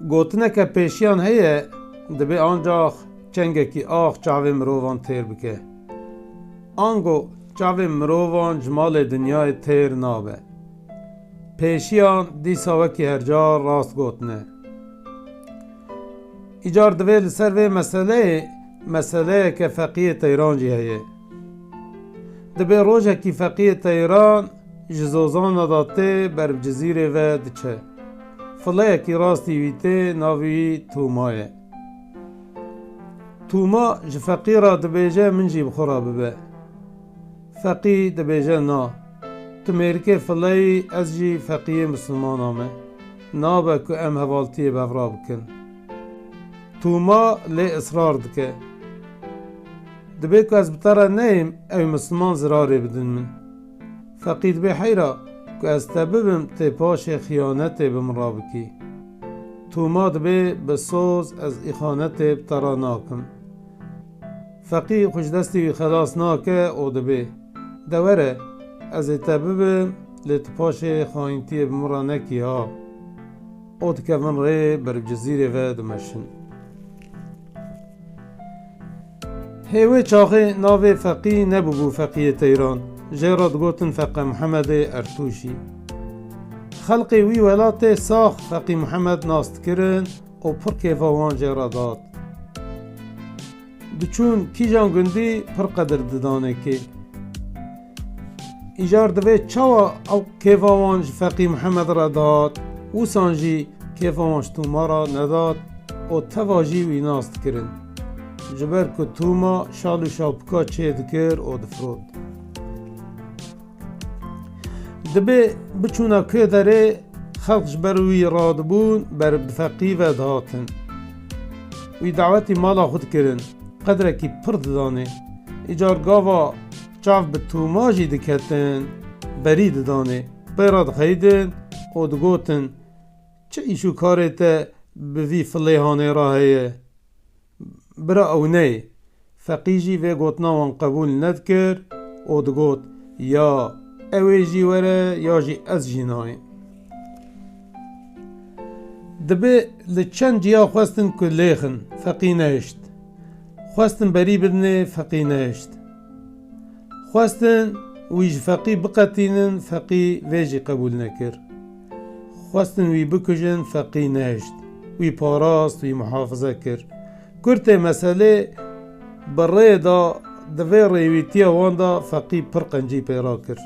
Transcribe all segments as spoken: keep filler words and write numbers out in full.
Gotineke pêşiyan heye, dibê ancax çengekî ax çavê mirovan têr bike. Ango çavê mirovan ji malê dinyayê têr nabe. Pêşiyan dîsa wekî her car rast gotine. Îcar divê li ser vê meseleyê meseleyeke feqiyê teyran jî heye. Dibê rojekî feqiyê teyran ji zozana de tê ber bi Cizîrê ve diçe. Fileyekî rastî wî tê, navê wî Tûma ye. Tûma ji feqî re dibêje, min jî bi xwe re bibe. Feqî dibêje, na. Tu mêrikê fileyî, ez jî feqiyê misilmana me. Nabe ku em hevaltiyê bi hev re bikin. Tûma lê israr dike. Dibê ku ez bi te re neyêm, ew misilman zirarê bidin min. Feqî dibê heyra ku ez te bibim, tê paşê xiyanetê bi min re bikî. Tûma dibê bi soz ez îxanetê bi te re nakim. Feqî xwe ji destê wî xelas nake û dibê, de were, ez ê te bibim, lê tu paşê xayîntiyê bi min re nekî ha. Û dikevin rê ber bi Cizîrê ve dimeşin. Hê wê çaxê navê Feqî nebûbû Feqiyê Teyran, jê re digotin Feqe Mihemedê Ertûşî. Xelkê wî welatê sax Feqî Mihemed nas dikirin û pir kêfa wan jê re dihat. Diçûn kîjan gundî pir qedir didanê kê. Îcar divê çawa ew kêfa wan ji Feqî Mihemed re dihat, wîsan jî kêfa wan ji Tûma re nedat û teva jî wî nas dikirin. Ji ber ku Tûma şal û şapika çê dikir û difirot. Dibê biçûna kê derê xelk ji ber wî radibûn, ber bi Feqî ve dihatin. Wî dawetî mala xwe dikirin, qedrekî pir didanê. Îcar gava çav bi Tûma jî diketin, berî didanê. Pê re dixeyidin û digotin, çi îş û karê te bi vî filêhanê re heye? Bira ew neyê. Feqî jî vê gotina wan qebûl nedikir û digot, ya ew ê jî were ya jî ez jî nayêm. Dibê li çend ciya xwestin ku lêxin, Feqî nehişt. Xwestin berî bidinê, Feqî nehişt. Xwestin wî ji Feqî biqetînin, Feqî vê jî qebûl nekir. Xwestin wî bikujin, Feqî nehişt. Wî parast, wî muhafize kir. Kurtê meselê, bi rê de, di vê rêwîtiya wan de Feqî pir qencî pê re kir.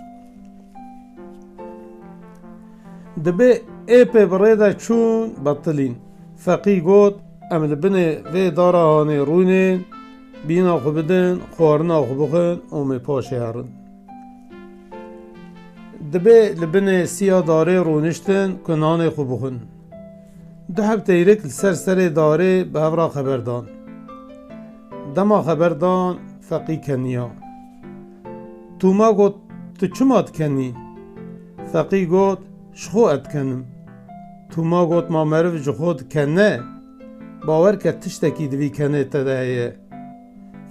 Dibê ê pê bi rê de çûn betilîn. Feqî got, em li binê vê dara hanê rûnên, bîna xwe bidin, xwarina xwe bixwin û mê paşê herin. Dibê li binê siya darê rûniştin ku nanê xwe bixwin. Du heb teyrik li ser serê darê bi hev re xeber dan. Dema xeber dan, Feqî keniya. Tûma got, tu çima dikenî? Feqî got, ji xwe ez dikenim. Tûma got, ma meriv ji xwe dikene? Bawer ke tiştekî di vî kenê te de heye.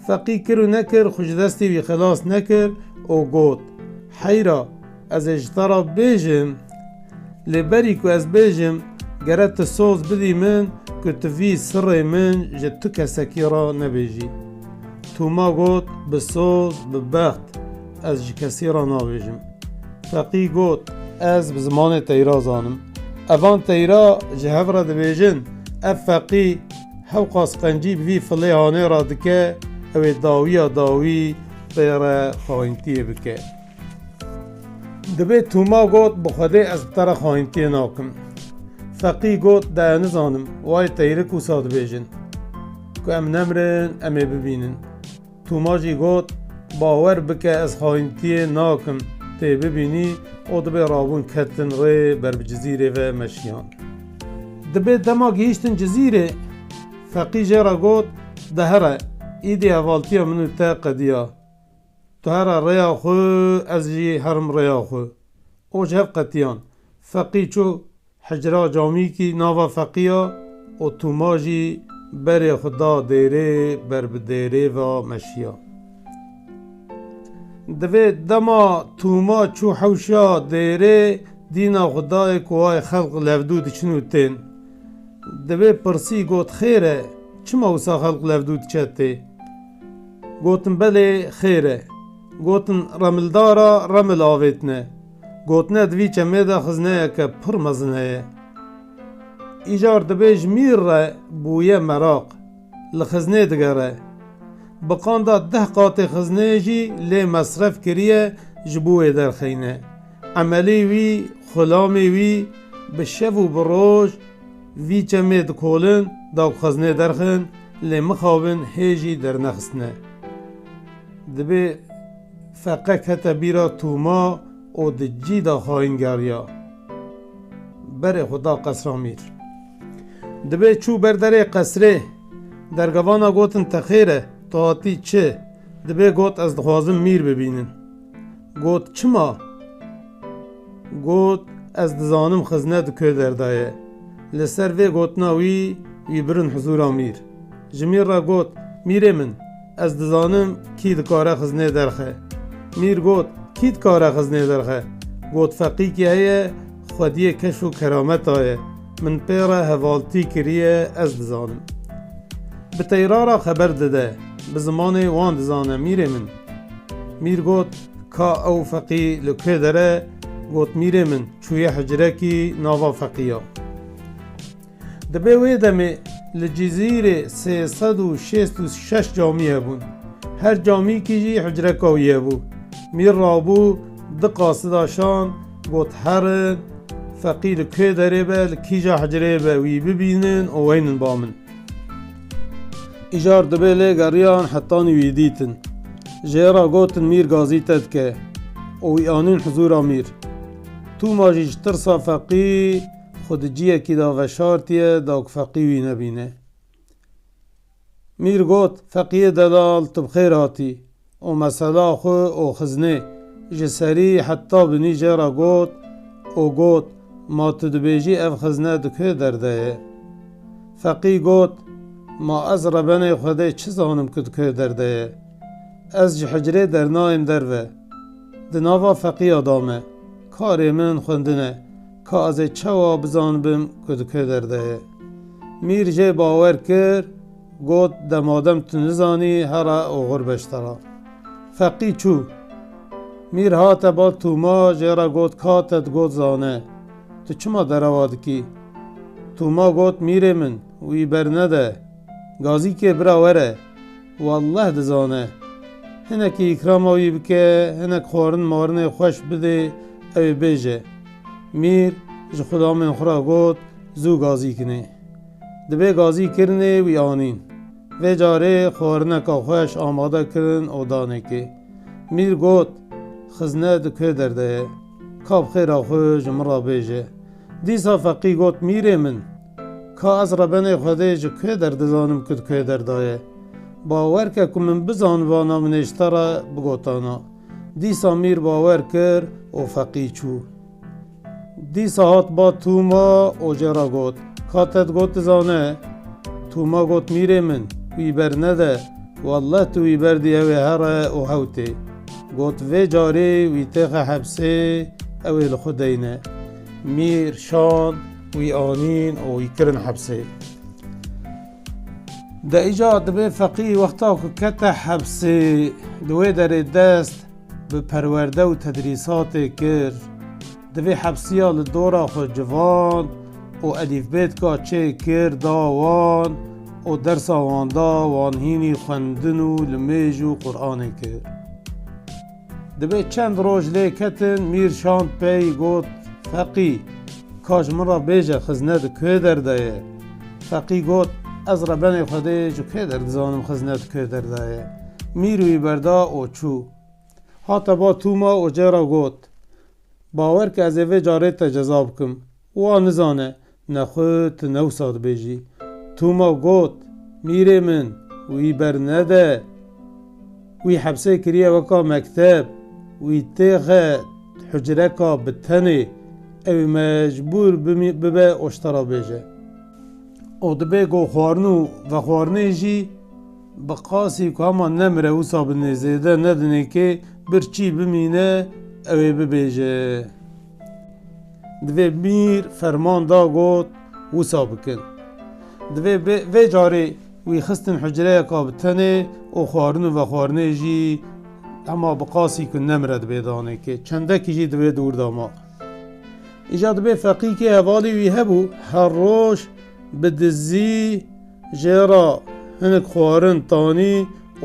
Feqî kir û nekir, xwe ji destê wî xilas nekir û got, heyra, ez ê ji te re bêjim, lê berî ku ez bêjim, gere tu soz bidî min ku tu vî sirrê min ji tu kesekî re nebêjî. Tûma got, bi soz, bi bext, ez ji kesî re nabêjim. Feqî got, ez bi zimanê teyra zanim. Evan teyra ji hev re dibêjin, ev Feqî hewqas qencî bi vî filêhanê re dike, ew ê dawiya dawî pê re xayîntiyê bike. Dibê Tûma got, bi Xwedê ez bi te re xayîntiyê nakim. Feqî got, de ez nizanim, wayê teyrik wisa dibêjin, ku em nemirin, em ê bibînin. Tûma jî got, bawer bike ez xayîntiyê nakim, tê bibînî û dibê rabûn ketin rê ber bi Cizîrê ve meşiyan. Dibê dema gihîştin Cizîrê, Feqî jê re got, de here, îdî hevaltiya min û te qediya. Tu here rêya xwe, ez jî herim rêya xwe. Û ji hev qetiyan. Feqî çû hicra camîkî nava Feqiya û Tûma jî berê xwe da dêrê, ber bi dêrê ve meşiya. Divê dema Tûma çû hewşa dêrê, dîna xwe dayê ku wayê xelq levdû diçin û tên. Divê pirsî got, "Xêr e, çima wisa xelq levdû diçe tê?" Gotin, "Belê, xêr e." Gotin, "Remildara remil avêtine." Gotine, "Di vî çemê de xizneyeke pir mezin heye." Îcar dibê ji mîr re bûye meraq, li xiznê digere. Bi qanda deh qatê xiznê jî lê mesref kiriye ji bo wê derxeyne. Emelê wî, xulamê wî bi şev û bi roj vî çemê dikolin, da ku xiznê derxin, lê mixabin hê jî dernexistine. Dibê feqe kete bîra Tûma û di cî de xayîn geriya. Berê xwe da qesra mîr. Dibê çû ber derê qesrê. Dergevana gotin, "Te xêr e, tu hatî çi?" Dibê got, "Ez dixwazim mîr bibînim." Got, "Çima?" Got, "Ez dizanim xizne di ku derda ye." Li ser vê gotina wî, wî birin huzûra mîr. Ji mîr re got, "Mîrê min, ez dizanim kî dikare xiznê derxe." Mîr got, "Kî dikare xiznê derxe?" Got, "Feqîkî heye, xwediyê keş û kerameta ye. Min pê re hevaltî kiriye, ez dizanim. Bi teyra re xeber dide, bi zimanê wan dizane, mîrê min." Mîr got, "Ka ew feqî li ku dere?" Got, "Mîrê min, çûye hicrekî nava feqiya." Dibê wê demê li Cizîrê sê sed û şêst û şeş camî hebûn. Her camîkî jî hicreka wî hebû. Mîr rabû, di qasida şand, got, "Herin, feqî li ku derê be, li kîja hicrê be, wî bibînin û weynin ba min." Îcar dibê lê geriyan hetanî wî dîtin. Jê re gotin, "Mîr gazî te dike." Û wî anîn huzûra mîr. Tûma jî ji tirsa feqî xwe di ciyekî de veşartiye, da ku feqî wî nebîne. Mîr got, "Feqiyê delal, tu bi xêr hatî." Û mesela xwe û xiznê ji serî heta binî jê re got û got, "Ma tu dibêjî ev xizne di ku derde ye?" Feqî got, "Ma ez rebenê Xwedê çi zanim ku di ku derde ye? Ez ji hicrê dernayêm derve. Di nava feqiya de me. Karê min xwendin e. Ka ez ê çawa bizanibim ku di ku derde ye?" Mîr jê bawer kir, got, "De madem tu nizanî, here oxir be ji te re." Feqî çû. Mîr hate bal Tûma, jê re got, "Ka te digot zane, tu çima derewa dikî?" Tûma got, "Mîrê min, wî bernede. Gazîkê bira were. Welleh dizane. Hinekî îkrama wî bike, hinek xwarin marinê xweş bidê, ew ê bêje." Mîr ji xudamên xwe re got, "Zû gazî kinê." Dibê gazî kirinê wî anîn. Vê carê xwarineka xweş amade kirin û danê kê. Mîr got, "Xizne di ku derde ye? Ka bi xêra xwe ji min re bêje." Dîsa feqî got, "Mîrê min, ka ez rebenê Xwedê ji ku der dizanim ku di ku derda ye? Bawer ke ku min bizanibana min ê ji te re bigotana." Dîsa mîr bawer kir û feqî çû. Dîsa hat ba Tûma û jê re got, "Ka te digot dizane?" Tûma got, "Mîrê min, wî bernede. Welleh tu wî berdî ew ê here û hewtê." Got, "Vê carê wî têxe hepsê, ew ê li xwe deyne." Mîr şand, wî anîn û wî kirin hepsê. De îca dibê feqî wexta ku kete hepsê, di wê derê dest bi perwerde û tedrîsatê kir. Divê hepsiya li dora xwe civand û elîfbêtka çê kir, da wan û dersa wan da, wan hînî xwendin û limêj û Quranê kir. Dibê çend roj lê ketin, mîr şand pey got, "Feqî, ka ji min re bêje, xizne di ku derde ye?" Feqî got, "Ez rebenê Xwedê ji ku der dizanim xizne di ku derde ye?" Mîr wî berda û çû. Hate ba Tûma û jê re got, "Bawer ke ez ê vê carê te ceza bikim. Wa nizane, nexwe tu ne wisa dibêjî." Tûma got, "Mîrê min, wî bernede. Wî hepsê kiriye weka mekteb. Wî têxe hucreka bi tenê. Ew ê mecbûr bimî-, bibe û ji te re bêje." Û dibê ku xwarin û vexwarinê jî bi qasî ku hema nemire wisa binê zêde nedinê kê, birçî bimîne, ew ê bibêje. Divê mîr ferman da got, "Wisa bikin." Divê bê-, vê carê wî xistin hucreyeka bi tenê û xwarin û vexwarinê jî hema bi qasî ku nemire dibê danê ke çendekî jî divê dûr de ma. Îca dibê feqîkê hevalî wî hebû, her roj bi dizî jê re hinek xwarin tanî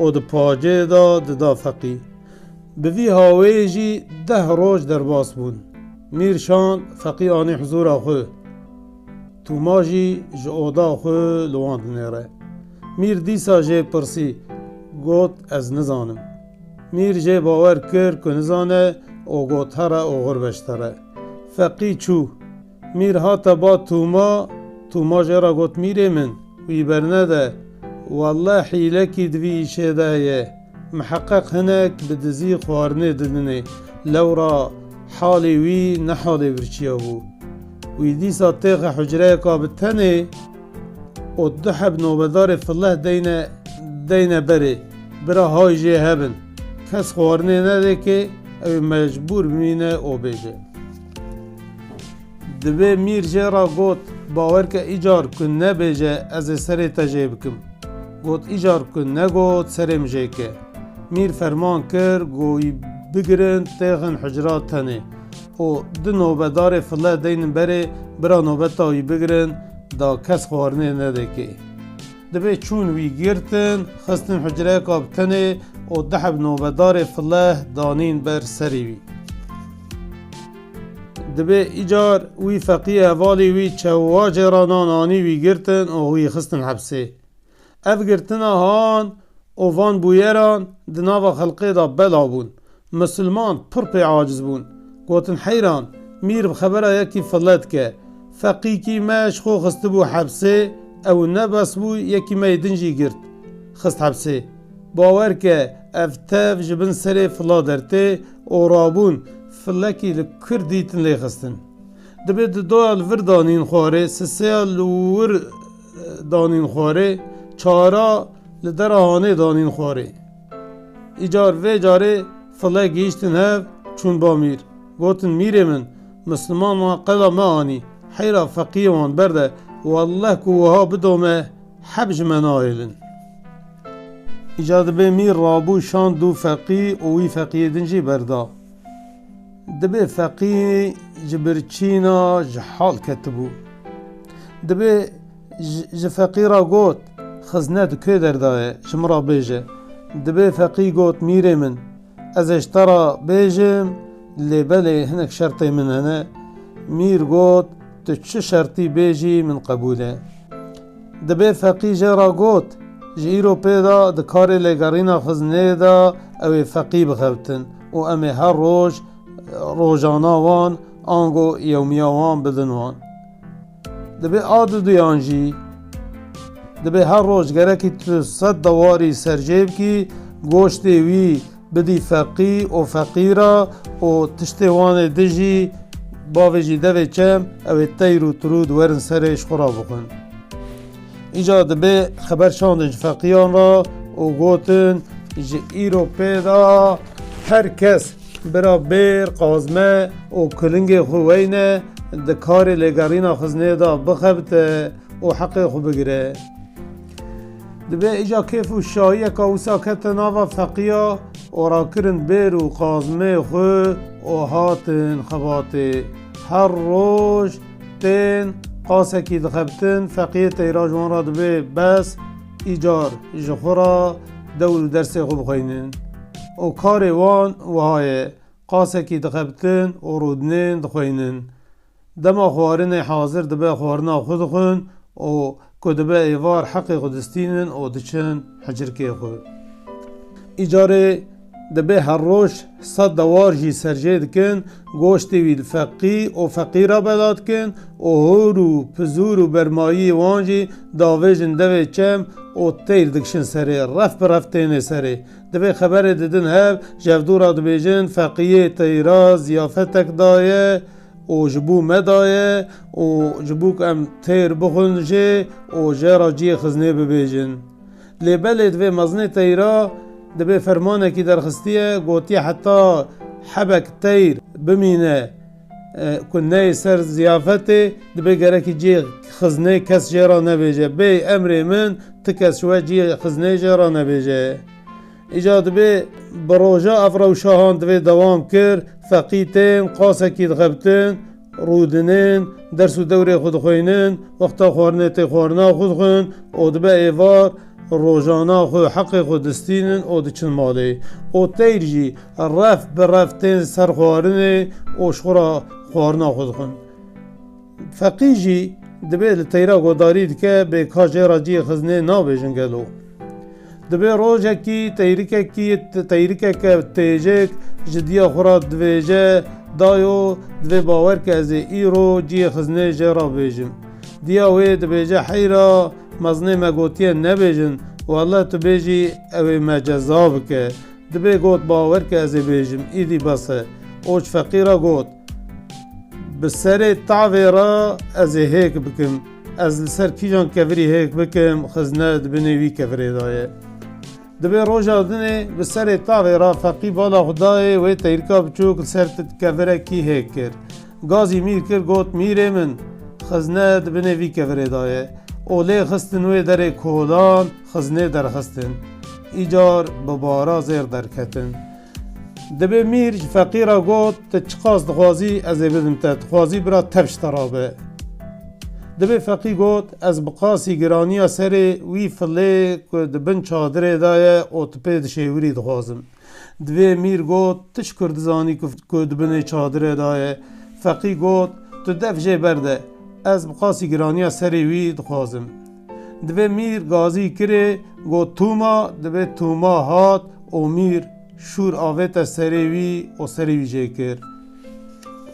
û di pacê de dida feqî. Bi vî haweyê jî deh roj derbas bûn. Mîr şand feqî anî huzûra xwe. Tûma jî ji oda xwe li wan dinêre. Mîr dîsa jê pirsî, got, "Ez nizanim." Mîr jê bawer kir ku nizane û got, "Here oxir be ji te re." Feqî çû. Mîr hate ba Tûma, Tûma jê re got, "Mîrê min, wî bernede. Welle hîlekî di vî îşê de heye. Miheqeq hinek bi dizî xwarinê didinê. Lewra halê wî ne halê birçiya bû." Wî dîsa têxe hucreyeka bi tenê û du heb nobedarê fileh deyne, deyne berê. Bira hay jê hebin. Kes xwarinê nedê ke ew ê mecbûr bimîne û bêje. Dibê mîr jê re got, "Bawer ke îcar ku nebêje, ez ê serê te jê bikim." Got, "Îcar ku negot, serê min jê ke." Mîr ferman kir, got, "Wî bigirin, têxin hucra tenê û du nobedarê file deynin berê, bira nobeta wî bigirin, da kes xwarinê nedekê." Dibê çûn wî girtin, xistin hucreyeka bi tenê û du heb nobedarê file danîn ber serê wî. Dibê îcar wî feqî hevalî wî çewa jê re nan anî wî girtin û wî xistin hepsê. Ev girtina han û van bûyeran di nava xelqê de bela bûn. Misilman pir pê aciz bûn. Gotin, "Heyran, mîr bi xebera yekî file dike. Feqîkî me ji xwe xistibû hepsê, ew nebes bû, yekî me yê din jî girt, xist hepsê. Bawer ke ev tev ji bin serê fila dertê û rabûn, filekî li kur dîtin lê xistin." Dibê di doya li vir danîn xwarê, siseya li wir, e, danîn xwarê, çara li dera hanê danîn xwarê. Îcar vê carê file gihîştin hev, çûn ba mîr. Gotin, "Mîrê min, misliman wan qeda me anî, heyra feqiyê wan berde, welleh ku wiha bido me, heb ji me nahêlin." Îca dibê mîr rabû şand dû feqî û wî feqiyê din jî berda. Dibê feqî ji birçîna ji hal ketibû. Dibê ji, ji feqî re got, "Xizne di kê derdaye, ji min re bêje." Dibê feqî got, "Mîrê min, ez ê ji te re bêjim, lê belê hinek şertê min hene." Mîr got, "Tu çi şertî bêjî min qebûl e." Dibê feqî jê re got, "Ji îro pê de di karê lêgerîna xiznê de ew ê feqî bixebtin û em ê her roj rojana wan ango yewmiya wan bidin wan." Dibê a duduyan jî, dibê her roj gerekî tu sed dewarî serjê bikî, goştê wî bidî feqî û feqîra û tiştê wanê di jî bavêjî devê çem, ew ê teyr û tirûd werin serê ji xwe re bixwin. Îca dibê xeber şandin ji feqiyan re û gotin, "Ji îro pê de her kes bira bêr, qazme û kilingê xwe weyne di karê lêgerîna xiznê de bixebite û heqê xwe bigire." Dibê îca kêf û şahiyeka wisa kete nava feqiya û rakirin bêr û qazmê xwe û hatin xebatê. Her roj tên qasekî dixebtin, feqiyê teyra ji wan re dibê, "Bes, îcar ji xwe re dewr û dersê xwe bixweynin." Û karê wan wiha ye, qasekî dixebtin û rûdinên dixweynin. Dema xwarinê hazir dibe, xwarina xwe dixwin û ku dibe êvar heqê xwe distînin û diçin hicirkê xwe. Îcarê dibê her roj sed dewar jî serjê dikin, goştê wî li feqî û feqîra bela dikin û hûr û pizûr û bermayiyê wan jî davêjin devê çem û teyr dikişin serê, ref bi ref tênê serê. Dibê xeberê didin hev, ji hevdû re dibêjin, "Feqiyê teyra ziyafetek daye û ji bo me daye û ji bo ku em teyr bixwin jê û jê re cihê xiznê bibêjin." Lê belê divê mezinê teyra dibê fermanekî derxistiye, gotiye, "Heta hebek teyr bimîne, e, ku neyê ser ziyafetê, dibê gerekî cihê xiznê kes jê re nebêje. Bêyî emrê min, ti kes ji we cihê xiznê jê re nebêje. Îcar dibê bi roja ev rewşa han divê dewam kir, feqî tên, qasekî dixebtin, rûdinin, ders û dewrê xwe dixwînin, wexta xwarinê tê xwarina xwe dixwin û dibe êvar rojana xwe, heqê xwe distînin û diçin malê. Û teyr jî ref bi ref tên ser xwarinê û ji xwe re xwarina xwe dixwin. Feqî jî dibê li teyra godarî dike, bê ka jê re cihê xiznê nabêjin gelo. Dibê rojekî teyrikekî, teyrikeke têjik ji diya xwe re divêje, dayo, divê bawer ke ez ê îro cihê xiznê jê re bêjim. Diya wê dibêje, heyra, mezinê me gotiye nebêjin, welle tu bêjî ew ê me ceza bike. Dibê got, bawer ke ez ê bêjim, îdî bes e. Û ji feqî re got, bi serê tavê re ez ê hêk bikim. Ez li ser kîjan kevirî hêk bikim, xizne di binê wî kevirê de ye. Dibê roja dinê bi serê tavê re feqî bala xwe dayê wê teyrika biçûk li ser t-, kevirekî hêk kir. Gazî mîr kir, got, mîrê min, xizne di binê vî kevirê de ye. Û lê xistin wê derê kolan, xiznê derxistin. Îcar bi bara zêr derketin. Dibê mîr ji feqîra got, tu çiqas dixwazî ez ê bidim te, dixwazî bira tev ji te rabe. Dibê feqî got, ez bi qasî giraniya serê wî filê ku di bin çadirê de ye û tu pê dişêwirî dixwazim. Divê mîr got, tu ji kur dizanî ku, ku di binê çadirê de ye? Feqî got, tu dev jê berde, ez bi qasî giraniya serê wî dixwazim. Divê mîr gazî kirê, got, tûma, divê tûma hat û mîr şûr avête serê wî û serê wî jê kir.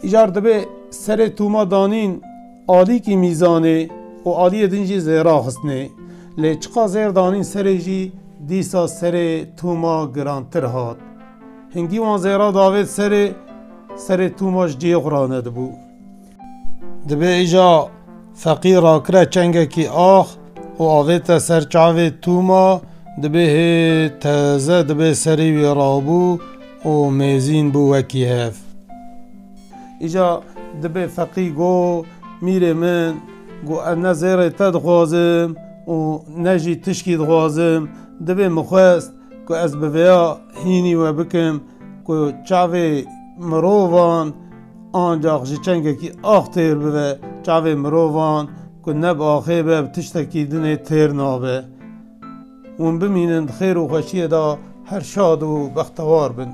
Îcar dibê serê tûma danîn alîkî mîzanê û aliyê din jî zêra xistnê. Lê çiqa zêr danîn serê jî, dîsa serê tûma girantir hat. Hingî wan zêra davêt serê, serê tûma ji cihê xwe ranedibû. Dibê îja feqî rakire çengekî ax û avête ser çavê tûma, dibê hê teze dibê serê wî rabû û mêzîn bû wekî hev. Îja dibê feqî got, mîrê min, got, ez ne zêrê te dixwazim û ne jî tişkî dixwazim. Dibê min xwest ku ez bi vêya hînî we bikim ku çavê mirovan ancax ji çengekî ax têr bibe, çavê mirovan ku ne bi axê be, bi tiştekî dinê têr nabe. Hûn bimînin di xêr û xweşiyê de, her şad û bextewar bin.